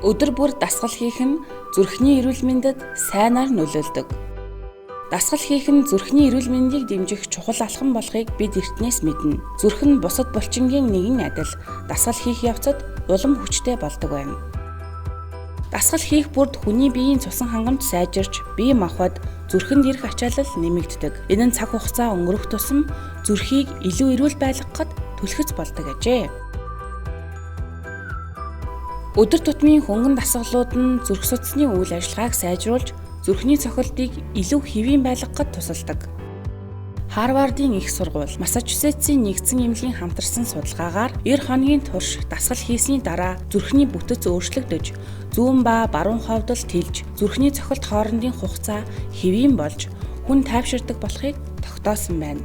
Өдөр бүр дасгал хийх нь зүрхний эрүүл мэндэд сайнаар нөлөөлдөг. Дасгал хийх нь зүрхний эрүүл мэндийг дэмжих чухал алхам болохыг бид эртнээс мэднэ. Зүрх нь бусад булчингийн нэгэн адил дасгал хийх явцад улам хүчтэй болдог байна. Дасгал хийх бүрд хүний биеийн цусан хангамж сайжирч, бие махбод зүрхэнд ирэх ачаалал нэмэгддэг. Энэ нь цаг хугацаа өнгөрөх тусам зүрхийг илүү эрүүл байлгахад түлхэц болдог ажээ. Өдөр тутмын хөнгөн дасгалууд нь зүрх судасны үйл ажиллагааг сайжруулж, зүрхний цохилтыг илүү хэвийн байлгахад тусалдаг. Харвардын их сургууль, Массачусетсийн нэгдсэн эмнэлгийн хамтарсан судалгаагаар 90 хоногийн турш дасгал хийсний дараа зүрхний бүтэц өөрчлөгдөж, зүүн ба баруун ховдол тэлж, зүрхний цохилт хоорондын хугацаа хэвийн болж, хүн тайвширдаг болохыг тогтоосон байна.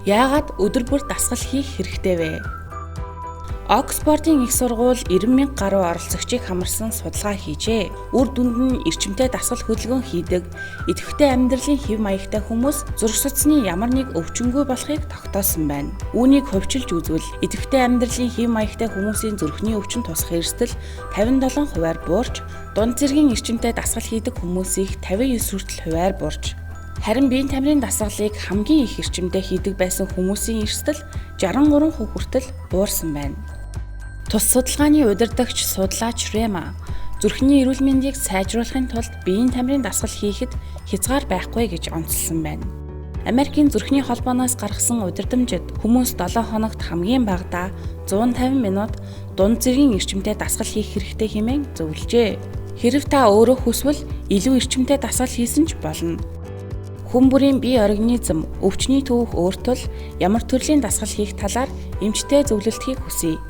Яагаад өдөр бүр дасгал хийх хэрэгтэй вэ? Оксфордын их сургууль 90 мянга гаруй оролцогчийг хамарсан судалгаа хийжээ. Үр дүнд нь эрчимтэй дасгал хөдөлгөөн хийдэг, идэвхтэй амьдралын хэв маягтай хүмүүс зүрх судасны ямар нэг өвчнгүй болохыг тогтоосон байна. Үүнийг хувьчилж үзвэл идэвхтэй амьдралын хэв маягтай хүмүүсийн зүрхний өвчин тусах эрсдэл 57 хувиар буурч, дунд зэргийн эрчимтэй дасгал хийдэг хүмүүсийг 59 хүртэл хувиар буурч, харин биеийн тамирын дасгалыг хамгийн их эрчимтэй хийдэг байсан хүмүүсийн эрсдэл 63% хүртэл буурсан байна. Тус судалгааны удирдагч судлаач Рема зүрхний эрүүл мэндийг сайжруулахын тулд биеийн тамирын дасгал хийхэд хязгаар байхгүй гэж онцлсон байна. Америкийн зүрхний холбооноос гаргасан удирдамжид хүмүүс 7 хоногт хамгийн багадаа 150 минут дунд зэргийн эрчимтэй дасгал хийх хэрэгтэй хэмээн зөвлөжээ. Хэрэв та өөрөө хүсвэл илүү эрчимтэй дасгал хийсэн ч болно. Хүн бүрийн бие организм, өвчний түүх өөртөл ямар төрлийн дасгал хийх талаар эмчтэй зөвлөлтөхийг хүсье.